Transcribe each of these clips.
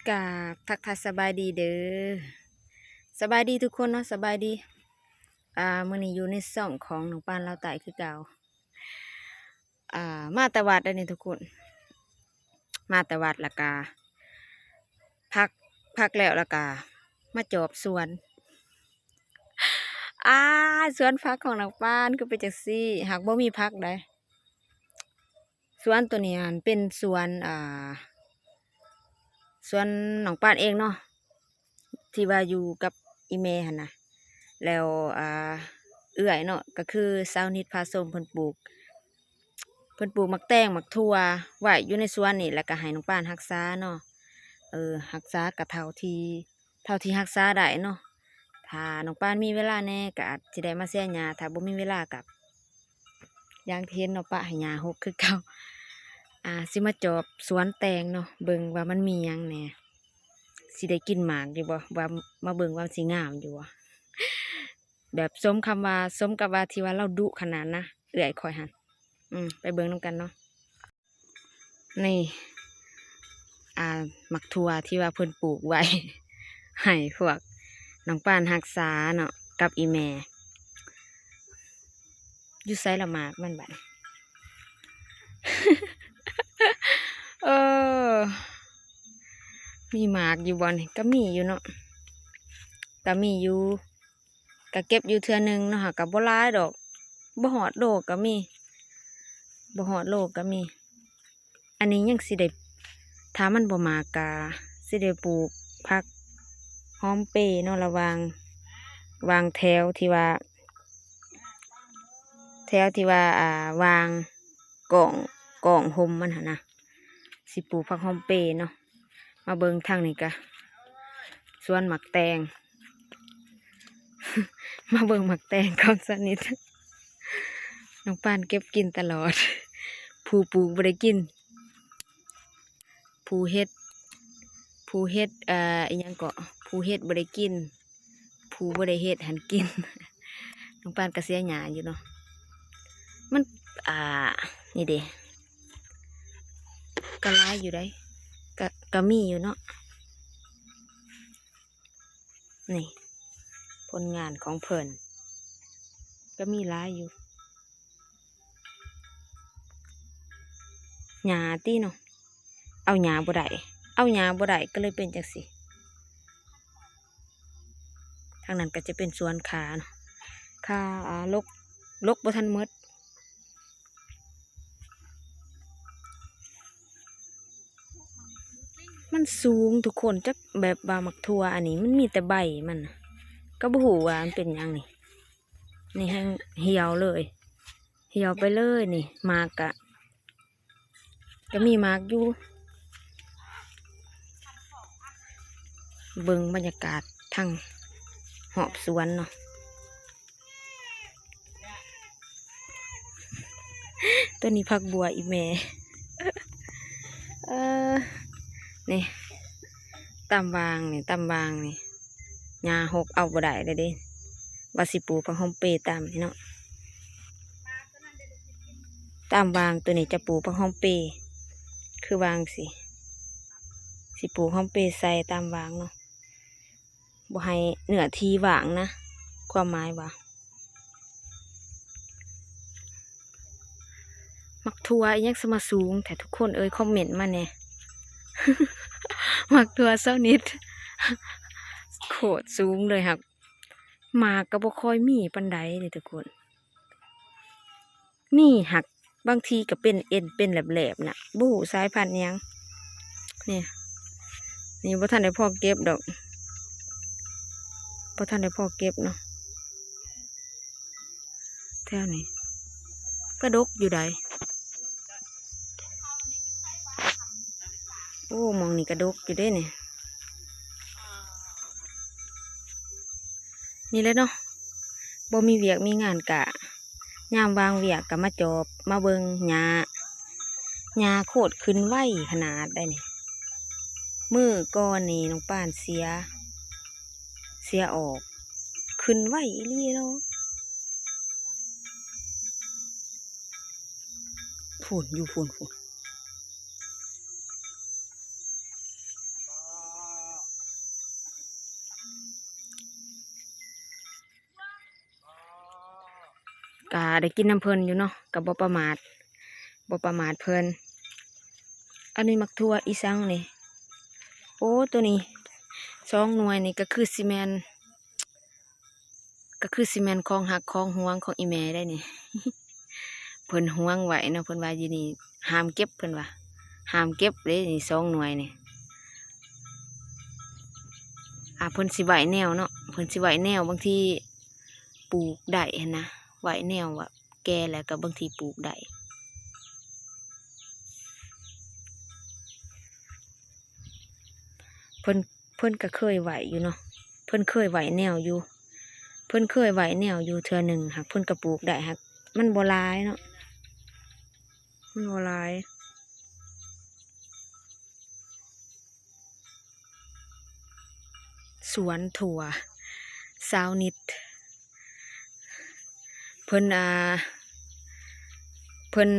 ກາບທັກທາຍສະບາຍດີເດີ ສະບາຍດີທຸກຄົນເນາະ ສະບາຍດີ. ອ່າ ມື້ນີ້ຢູ່ໃນຊ່ອງຂອງນ້ອງປານລາວໃຕ້ຄືເກົ່າ. ອ່າ ມາແຕ່ວັດໄດ໋ນີ້ທຸກຄົນ ມາແຕ່ວັດແລ້ວກະພັກ ພັກແລ້ວ ແລ້ວກະມາຈອບສວນ. ອ້າຍ ສວນຜັກຂອງນ້ອງປານຄືເປັນຈັ່ງຊີ້ ຫາກບໍ່ມີຜັກໃດ໋. ສວນໂຕນີ້ຫັ້ນເປັນສວນ ອ່າ ສວນນ້ອງປານເອງເນາະ ທີ່ວ່າຢູ່ກັບອີ່ແມ່ຫັ້ນນະ. ແລ້ວ ອ່າ ເອື້ອຍເນາະ ກໍຄືສາວນິດພາຊົມ ເພິ່ນປູກ ເພິ່ນປູກໝາກແຕງ ໝາກຖົ່ວໄວ້ຢູ່ໃນສວນນີ້ ແລ້ວກໍໃຫ້ນ້ອງປານຮັກສາເນາະ. ເອີ ຮັກສາກໍເທົ່າທີ່ ເທົ່າທີ່ຮັກສາໄດ້ເນາະ. ຖ້ານ້ອງປານມີເວລາແດ່ ກໍອາດຊິໄດ້ມາເສຍຫຍ້າ, ຖ້າບໍ່ມີເວລາກໍ ຢ່າງທີ່ເຫັນເນາະ ປະໃຫ້ຫຍ້າຮົກຄືເກົ່າ. ອ່າ ຊິມາຈອບສວນແຕງເນາະ ເບິ່ງວ່າມັນມີຫຍັງແດ່ ຊິໄດ້ກິນໝາກຢູ່ບໍ່ ວ່າ ມາເບິ່ງວ່າມັນຊິງາມຢູ່ບໍ່. ແບບສົມຄຳວ່າ ສົມກັບວ່າທີ່ວ່າລາວດຸຂະໜາດນະ ເອື້ອຍຂ້ອຍຫັ້ນ. ອືມ ໄປເບິ່ງນຳກັນເນາະ. ນີ້ ອ່າ ໝາກຖົ່ວທີ່ວ່າເພິ່ນປູກໄວ້ ໃຫ້ພວກນ້ອງປານຮັກສາເນາະ ກັບອີ່ແມ່. ຢູ່ໃສລະໝາກມັນບັດນີ້? ເອີ ມີໝາກຢູ່ບໍ່ນີ້? ກໍມີຢູ່ເນາະ ກໍມີຢູ່. ກະເກັບຢູ່ເທື່ອໜຶ່ງເນາະ ຫາກະບໍ່ຫຼາຍດອກ ບໍ່ຮອດໂລກະມີ ບໍ່ຮອດໂລກະມີ. ອັນນີ້ຍັງຊິໄດ້ ຖ້າມັນບໍ່ໝາກກະຊິໄດ້ປູກຜັກຫອມເປເນາະ ລະຫວ່າງ ຫວ່າງແຖວທີ່ວ່າ ແຖວທີ່ວ່າ ອ່າ ຫວ່າງ ກ້ອງ ກ້ອງຮົ່ມມັນຫັ້ນນະ ຊິປູກຜັກຫອມເປເນາະ. ມາເບິ່ງທາງນີ້ກະສວນໝາກແຕງ ມາເບິ່ງໝາກແຕງຂອງສາວນິດ ນ້ອງປານເກັບກິນຕະຫຼອດ. ຜູ້ປູກບໍ່ໄດ້ກິນ ຜູ້ເຮັດ ຜູ້ເຮັດ ເອີ ອີ່ຫຍັງເກາະ ຜູ້ເຮັດບໍ່ໄດ້ກິນ ຜູ້ບໍ່ໄດ້ເຮັດຫັ້ນກິນ. ນ້ອງປານກະເສຍຫຍ້າຢູ່ເນາະ ມັນ ອ່າ ນີ້ເດ ກະຫຼາຍຢູ່ໃດ໋ ກະ ກະມີຢູ່ເນາະ. ນີ້ ຜົນງານຂອງເພິ່ນ ກະມີຫຼາຍຢູ່. ຫຍ້າຕິເນາະ ເອົາຫຍ້າບໍ່ໄດ້ ເອົາຫຍ້າບໍ່ໄດ້ ກໍເລີຍເປັນຈັ່ງຊີ້. ທາງນັ້ນກໍຈະເປັນສວນຂາເນາະ ຂາ ອ່າ ລົກ ລົກບໍ່ທັນໝົດ. ມັນສູງທຸກຄົນ ຈັກແບບວ່າໝາກຖົ່ວອັນນີ້ ມັນມີແຕ່ໃບມັນ ກໍບໍ່ຮູ້ວ່າມັນເປັນຫຍັງນີ້. ນີ້ແຮ່ງຫ່ຽວເລີຍ ຫ່ຽວໄປເລີຍນີ້. ໝາກກະ ກະມີໝາກຢູ່. ເບິ່ງບັນຍາກາດທາງຮອບສວນເນາະ. ໂຕນີ້ຜັກບົ່ວອີ່ແມ່ ເອີ ນີ້ ຕາມຫວ່າງນີ້ ຕາມຫວ່າງນີ້ ຫຍ້າຮົກເອົາບໍ່ໄດ້ເລີຍເດ້. ວ່າຊິປູກຜັກຫອມເປຕາມນີ້ເນາະ ຕາມຫວ່າງໂຕນີ້ຈະປູກຜັກຫອມເປ ຄືຫວ່າງຊີ້ ຊິປູກຫອມເປໃສ່ຕາມຫວ່າງເນາະ. ບໍ່ໃຫ້ເນື້ອທີ່ວ່າງນະ ຄວາມໝາຍວ່າ. ໝາກຖົ່ວອີ່ຫຍັງສະມາສູງແທ້ທຸກຄົນເອີຍ ຄອມເມັນມາແດ່. ໝາກຖົ່ວຊາວນິດ ໂຄດສູງເລີຍ ຫາກໝາກກໍບໍ່ຄ່ອຍມີປານໃດເດ້ທຸກຄົນ. ມີ ຫາກບາງທີກໍເປັນເອັນເປັນແຫຼບໆນະ ບໍ່ຮູ້ສາຍພັນອີ່ຫຍັງ. ນີ້ ນີ້ບໍ່ທັນໄດ້ພໍເກັບດອກ ບໍ່ທັນໄດ້ພໍເກັບເນາະ. ແຖວນີ້ກະດົກຢູ່ໃດ໋. ໂອ້ ໝ່ອງນີ້ກະດົກຢູ່ເດ້ນີ້. ນີ້ແຫຼະເນາະ ບໍ່ມີວຽກມີງານກະ ຍາມວ່າງວຽກກະມາຈອບມາເບິ່ງຫຍ້າ. ຫຍ້າໂຄດຂຶ້ນໄວຂະໜາດໃດ໋ນີ້. ມື້ກ່ອນນີ້ນ້ອງປານເສຍ ເສຍອອກ ຂຶ້ນໄວອີ່ຫຼີເນາະ. ພຸ້ນ ຢູ່ພຸ້ນ ພຸ້ນ. ກະໄດ້ກິນນຳເພິ່ນຢູ່ເນາະ ກະບໍ່ປະໝາດ ບໍ່ປະໝາດເພິ່ນ. ອັນນີ້ໝາກຖົ່ວອີສັງນີ້ ໂອ້ ໂຕນີ້ສອງໜ່ວຍນີ້ກະຄືຊິແມ່ນ ກະຄືຊິແມ່ນຂອງຮັກຂອງຫວງຂອງອີ່ແມ່ໄດ໋ນີ້ ເພິ່ນຫວງໄວ້ເນາະ ເພິ່ນວ່າຢູ່ນີ້ຫ້າມເກັບ ເພິ່ນວ່າຫ້າມເກັບເດ້ນີ້ ສອງໜ່ວຍນີ້. ອ່າ ເພິ່ນຊິໄວ້ແນວເນາະ ເພິ່ນຊິໄວ້ແນວ ບາງທີປູກໄດ້ຫັ້ນນະ ໄວ້ແນວວ່າແກ່ແລ້ວກະບາງທີປູກໄດ້. ເພິ່ນ ເພິ່ນກະເຄີຍໄວ້ຢູ່ເນາະ ເພິ່ນເຄີຍໄວ້ແນວຢູ່ ເພິ່ນເຄີຍໄວ້ແນວຢູ່ເທື່ອໜຶ່ງ ຫາກເພິ່ນກະປູກໄດ້ ຫາກມັນບໍ່ຫຼາຍເນາະ ມັນບໍ່ຫຼາຍ. ສວນຖົ່ວຊາວນິດ ເພິ່ນ ອ່າ ເພິ່ນ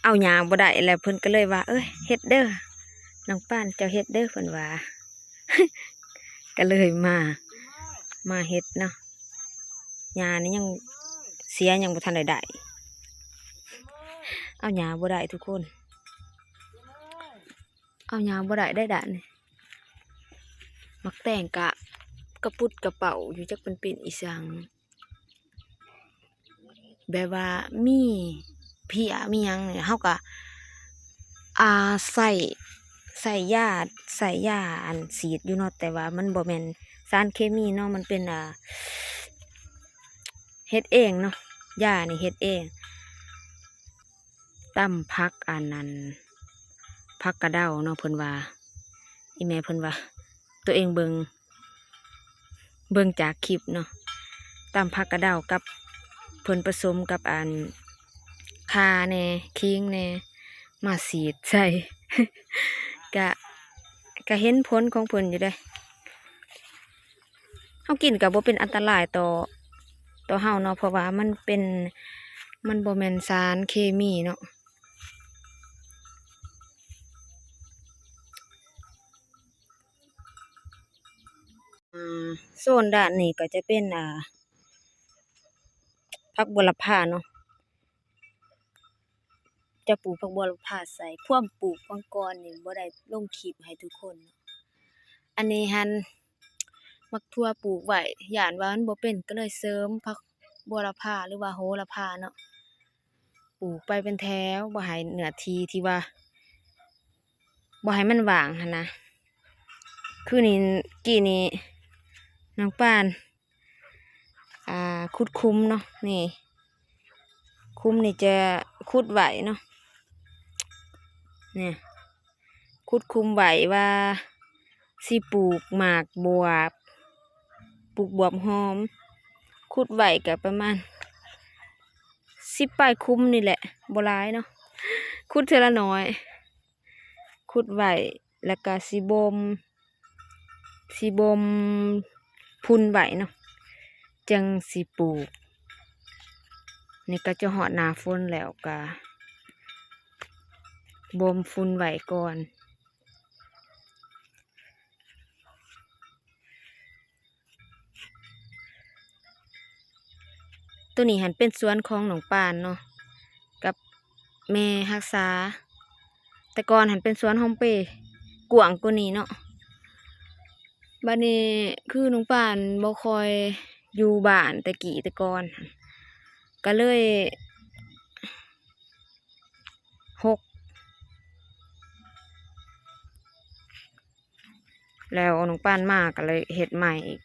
ເອົາຫຍ້າບໍ່ໄດ້ແລ້ວ ເພິ່ນກະເລີຍວ່າ ເອີຍ ເຮັດເດີ ນ້ອງປານ ເຈົ້າເຮັດເດີ ເພິ່ນວ່າ ກະເລີຍມາ ມາເຮັດເນາະ. ຫຍ້ານີ້ຍັງເສຍ ຍັງບໍ່ທັນໄດ້ໄດ້ ເອົາຫຍ້າບໍ່ໄດ້ທຸກຄົນ ເອົາຫຍ້າບໍ່ໄດ້ໄດ໋ດາດນີ້. ໝາກແຕງກະກະປຸດກະເປົາຢູ່ ຈັກເປັນ ເປັນອີ່ສັງ ແບບວ່າມີເພຍມີຫຍັງນີ້ ເຮົາກະ ອ່າ ໃຊ້ ໃຊ້ຢາ ໃຊ້ຢາອັນສີດຢູ່ເນາະ ແຕ່ວ່າມັນບໍ່ແມ່ນສານເຄມີເນາະ ມັນເປັນ ອ່າ ເຮັດເອງເນາະ ຢານີ້ເຮັດເອງ. ຕຳຜັກອັນນັ້ນ ຜັກກະເດົາເນາະ ເພິ່ນວ່າ ອີ່ແມ່ເພິ່ນວ່າ ຕົວເອງເບິ່ງ ເບິ່ງຈາກຄລິບເນາະ ຕຳຜັກກະເດົາກັບ ເພິ່ນປະສົມກັບອັນຂ່າແດ່ ຂີງແດ່ ມາສີດໃສ່ ກະ ກະເຫັນຜົນຂອງເພິ່ນຢູ່ເດ້. ເຮົາກິນກະບໍ່ເປັນອັນຕະລາຍຕໍ່ ຕໍ່ເຮົາເນາະ ເພາະວ່າມັນເປັນ ມັນບໍ່ແມ່ນສານເຄມີເນາະ. ອາ ໂຊນດ້ານນີ້ກະຈະເປັນ ອາ ຜັກບົວລະພາເນາະ ຈະປູກຜັກບົວລະພາໃສ່ ພວມປູກຫວ່າງກ່ອນນີ້ບໍ່ໄດ້ລົງຄລິບໃຫ້ທຸກຄົນເນາະ. ອັນນີ້ຫັ້ນໝາກຖົ່ວປູກໄວ້ ຢ້ານວ່າມັນບໍ່ເປັນ ກະເລີຍເສີມຜັກບົວລະພາ ຫຼືວ່າໂຫລະພາເນາະ ປູກໄປເປັນແຖວ ບໍ່ໃຫ້ເນື້ອທີ່ທີ່ວ່າ ບໍ່ໃຫ້ມັນວ່າງຫັ້ນນະ. ຄືນີ້ ກີ້ນີ້ນ້ອງປານ ອ່າ ຂຸດຂຸມເນາະ ນີ້ ຂຸມນີ້ຈະຂຸດໄວ້ເນາະ ນີ້ ຂຸດຂຸມໄວ້ວ່າຊິປູກໝາກບວບ ປູກບວບຫອມ ຂຸດໄວ້ກະປະມານສິບປາຍຂຸມນີ້ແຫຼະ ບໍ່ຫຼາຍເນາະ ຂຸດເທື່ອລະໜ້ອຍ ຂຸດໄວ້ ແລ້ວກະຊິບົ່ມ ຊິບົ່ມຝຸ່ນໄວ້ເນາະ ຈັ່ງຊິປູກ. ນີ້ກະຈະຮອດໜ້າຝົນແລ້ວ ກະບົ່ມຝຸ່ນໄວ້ກ່ອນ. ໂຕນີ້ຫັ້ນເປັນສວນຂອງນ້ອງປານເນາະ ກັບແມ່ຮັກສາ. ແຕ່ກ່ອນຫັ້ນເປັນສວນຫອມເປ ກວ້າງກວ່ານີ້ເນາະ. ບາດນີ້ຄືນ້ອງປານບໍ່ຄ່ອຍຢູ່ບ້ານແຕ່ກີ້ແຕ່ກ່ອນ ກະເລີຍຮົກ ແລ້ວນ້ອງປານມາກະເລີຍເຮັດໃໝ່ອີກ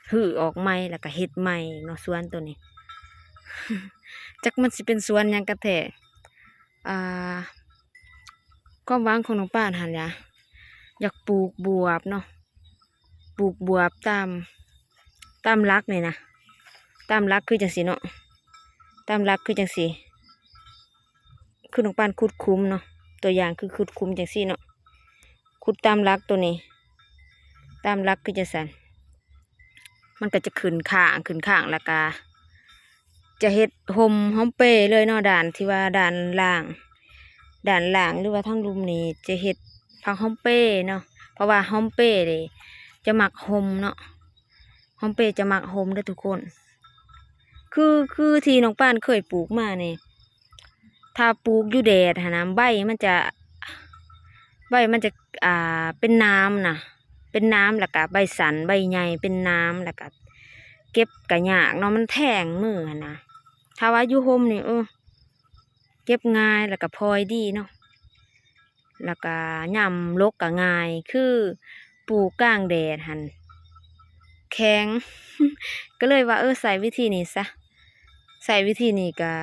ຮື້ອອກໃໝ່ ແລ້ວກະເຮັດໃໝ່ເນາະ ສວນໂຕນີ້. ຈັກມັນຊິເປັນສວນຫຍັງກັນແທ້ ອ່າ ຄວາມຫວັງຂອງນ້ອງປານຫັ້ນ ຢາກ ຢາກປູກບວບເນາະ ປູກບວບຕາມ ຕາມຫຼັກນີ້ນະ ຕາມຫຼັກຄືຈັ່ງຊີ້ເນາະ ຕາມຫຼັກຄືຈັ່ງຊີ້ ຄືນ້ອງປານຂຸດຂຸມເນາະ ຕົວຢ່າງຄືຂຸດຂຸມຈັ່ງຊີ້ເນາະ ຂຸດຕາມຫຼັກໂຕນີ້ ຕາມຫຼັກຄືຈັ່ງຊັ້ນ ມັນກະຈະຂຶ້ນຂ້າງ ຂຶ້ນຂ້າງ ແລ້ວກະຈະເຮັດຮົ່ມຫອມເປເລີຍເນາະ ດ້ານທີ່ວ່າດ້ານລ່າງ ດ້ານລ່າງ ຫຼືວ່າທາງລຸ່ມນີ້ຈະເຮັດຜັກຫອມເປເນາະ ເພາະວ່າຫອມເປເດ ຈະມັກຮົ່ມເນາະ ຫອມເປຈະມັກຮົ່ມເດີທຸກຄົນ. ຄື ຄືທີ່ນ້ອງປານເຄີຍປູກມານີ້ ຖ້າປູກຢູ່ແດດຫັ້ນນະ ໃບມັນຈະ ໃບມັນຈະ ອ່າ ເປັນໜາມນະ ເປັນໜາມ ແລ້ວກະໃບສັ້ນໃບໃຫຍ່ເປັນໜາມ ແລ້ວກະເກັບກະຍາກເນາະ ມັນແທງມືຫັ້ນນະ. ຖ້າວ່າຢູ່ຮົ່ມນີ້ ເອີ ເກັບງ່າຍ ແລ້ວກະພອຍດີເນາະ ແລ້ວກະຫຍ້ຳລົກກະງ່າຍ ຄືປູກກາງແດດຫັ້ນແຂງ ກໍເລີຍວ່າ ເອີ ໃຊ້ວິທີນີ້ຊະ ໃຊ້ວິທີນີ້ກະ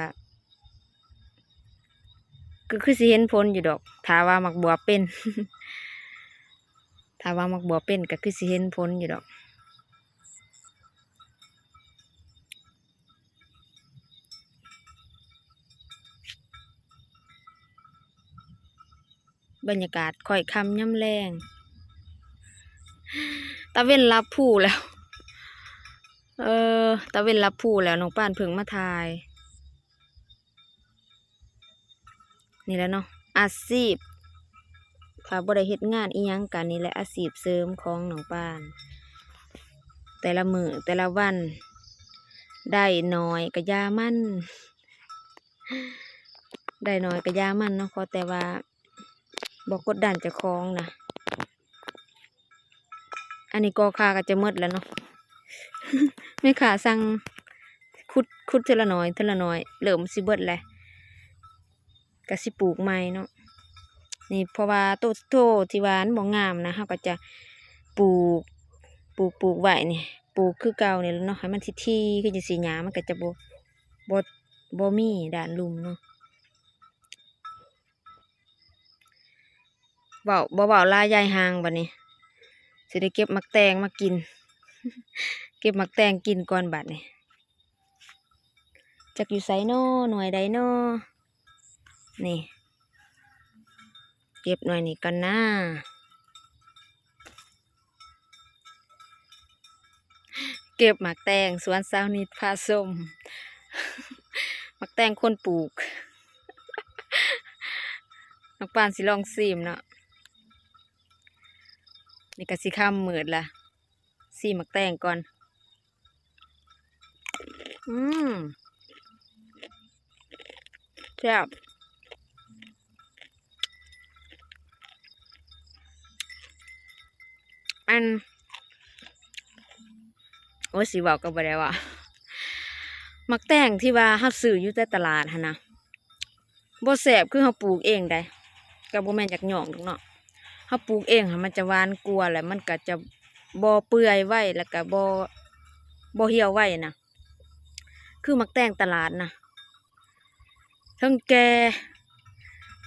ກໍຄືຊິເຫັນຜົນຢູ່ດອກ ຖ້າວ່າໝາກບວບເປັນ ຖ້າວ່າໝາກບວບເປັນກໍຄືຊິເຫັນຜົນຢູ່ດອກ. ບັນຍາກາດຄ້ອຍຄ່ຳຍາມແລງ ຕາເວັນລັບພູແລ້ວ ເອີ ຕາເວັນລັບພູແລ້ວ ນ້ອງປານເພິ່ງມາຖ່າຍ. ນີ້ແຫຼະເນາະ ອາຊີບ ຖ້າບໍ່ໄດ້ເຮັດງານອີ່ຫຍັງກະນີ້ແຫຼະອາຊີບເສີມຂອງນ້ອງປານ ແຕ່ລະມື້ແຕ່ລະວັນ ໄດ້ໜ້ອຍກະຢ່າມັນ ໄດ້ໜ້ອຍກະຢ່າມັນເນາະ ຂໍແຕ່ວ່າບໍ່ກົດດັນເຈົ້າຂອງນະ. ອັນນີ້ກໍຄ່າກໍຈະໝົດແລ້ວເນາະ ແມ່ຄ້າສັ່ງຂຸດ ຂຸດເທື່ອລະໜ້ອຍ ເທື່ອລະໜ້ອຍ ເລີ່ມຊິເບິດແລ້ວ ກໍຊິປູກໃໝ່ເນາະ. ນີ້ເພາະວ່າໂຕ ໂຕທີ່ວ່າມັນບໍ່ງາມນະ ເຮົາກໍຈະປູກ ປູກ ປູກໄວ້ນີ້ ປູກຄືເກົ່ານີ້ແຫຼະເນາະ ໃຫ້ມັນຖີ່ໆ ຄືຈັ່ງຊີ້ ຫຍ້າມັນກໍຈະບໍ່ ບໍ່ ບໍ່ມີດ້ານລຸ່ມເນາະ. ເວົ້າ ບໍ່ເວົ້າຫຼາຍຍາຍຫ່າງ ບັດນີ້ຊິໄດ້ເກັບໝາກແຕງມາກິນ ເກັບໝາກແຕງກິນກ່ອນບັດນີ້. ຈັກຢູ່ໃສນໍ ໜ່ວຍໃດນໍ ນີ້ ເກັບໜ່ວຍນີ້ກ່ອນນາ. ເກັບໝາກແຕງສວນສາວນິດພາຊົມ ໝາກແຕງຄົນປູກ ນ້ອງປານຊິລອງຊີມເນາະ. ນີ້ກໍຊິຄ່ຳມືດລະ ຊີມໝາກແຕງກ່ອນ. ອືມ ແຊບ ອັນ ໂອ້ຍ ຊິເວົ້າກໍບໍ່ໄດ້ເວົ້າ ໝາກແຕງທີ່ວ່າເຮົາຊື້ຢູ່ແຕ່ຕະຫຼາດຫັ້ນນະ ບໍ່ແຊບຄືເຮົາປູກເອງໃດ໋ ກໍບໍ່ແມ່ນຢາກຍ້ອງດອກເນາະ. ເຮົາປູກເອງຫັ້ນມັນຈະຫວານກວ່າ ແລ້ວມັນກໍຈະບໍ່ເປື່ອຍໄວ ແລ້ວກໍບໍ່ ບໍ່ຫ່ຽວໄວນະ. ຄືໝາກແຕງຕະຫຼາດນະ ທັງແກ່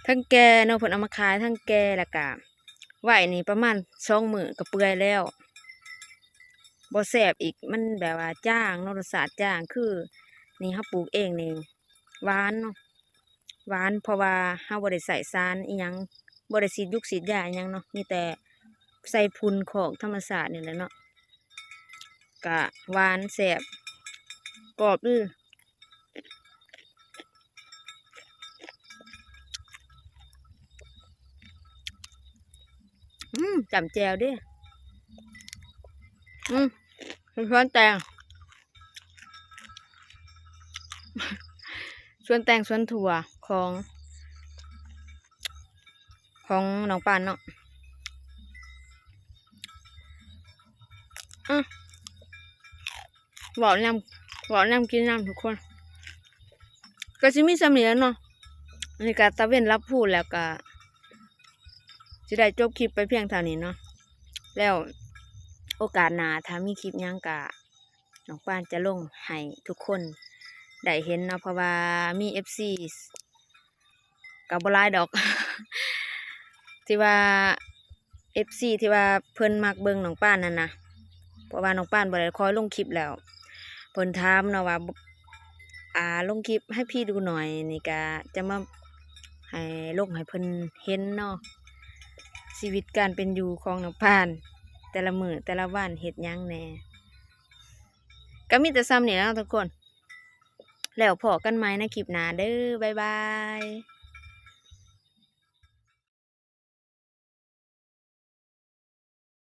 ທັງແກ່ເນາະ ເພິ່ນເອົາມາຂາຍທັງແກ່ ແລ້ວກະໄວ້ນີ້ປະມານສອງມື້ກໍເປື່ອຍແລ້ວ ບໍ່ແຊບອີກ ມັນແບບວ່າຈາງເນາະ ລົດຊາດຈາງ. ຄືນີ້ເຮົາປູກເອງນີ້ຫວານເນາະ ຫວານ ເພາະວ່າເຮົາບໍ່ໄດ້ໃຊ້ສານອີ່ຫຍັງ ບໍ່ໄດ້ສີດຢູກສີດຢາອີ່ຫຍັງເນາະ ມີແຕ່ໃສ່ຝຸ່ນຄອກທຳມະຊາດນີ້ແຫຼະເນາະ. ກະຫວານແຊບກອບເດີ. ອືມ ຈ້ຳແຈ່ວເດ້. ອືມ ສວນແຕງ ສວນແຕງສວນຖົ່ວຂອງ ຂອງນ້ອງປານເນາະ. ອືມ ເວົ້ານຳ ເວົ້ານຳກິນນຳທຸກຄົນ ກໍຊິມີສ່ຳນີ້ແຫຼະເນາະ. ອັນນີ້ກໍຕາເວັນລັບພູແລ້ວ ກໍຊິໄດ້ຈົບຄລິບໄປພຽງເທົ່ານີ້ເນາະ. ແລ້ວໂອກາດໜ້າຖ້າມີຄລິບຫຍັງ ກໍນ້ອງປານຈະລົງໃຫ້ທຸກຄົນໄດ້ເຫັນເນາະ ເພາະວ່າມີເອັຟຊີ ກໍບໍ່ຫຼາຍດອກ ທີ່ວ່າເອັຟຊີ ທີ່ວ່າເພິ່ນມັກເບິ່ງນ້ອງປານຫັ້ນນະ ເພາະວ່ານ້ອງປານບໍ່ໄດ້ຄ່ອຍລົງຄລິບແລ້ວ ເພິ່ນຖາມເນາະວ່າ ອ່າ ລົງຄລິບໃຫ້ພີ່ດູໜ່ອຍ ນີ້ກະຈະມາໃຫ້ລົງໃຫ້ເພິ່ນເຫັນເນາະ ຊີວິດການເປັນຢູ່ຂອງນ້ອງປານ ແຕ່ລະມື້ແຕ່ລະວັນເຮັດຫຍັງແດ່. ກໍມີແຕ່ສ່ຳນີ້ແຫຼະເນາະທຸກຄົນ. ແລ້ວພໍ້ກັນໃໝ່ໃນຄລິບໜ້າເດີ. ບາຍບາຍ.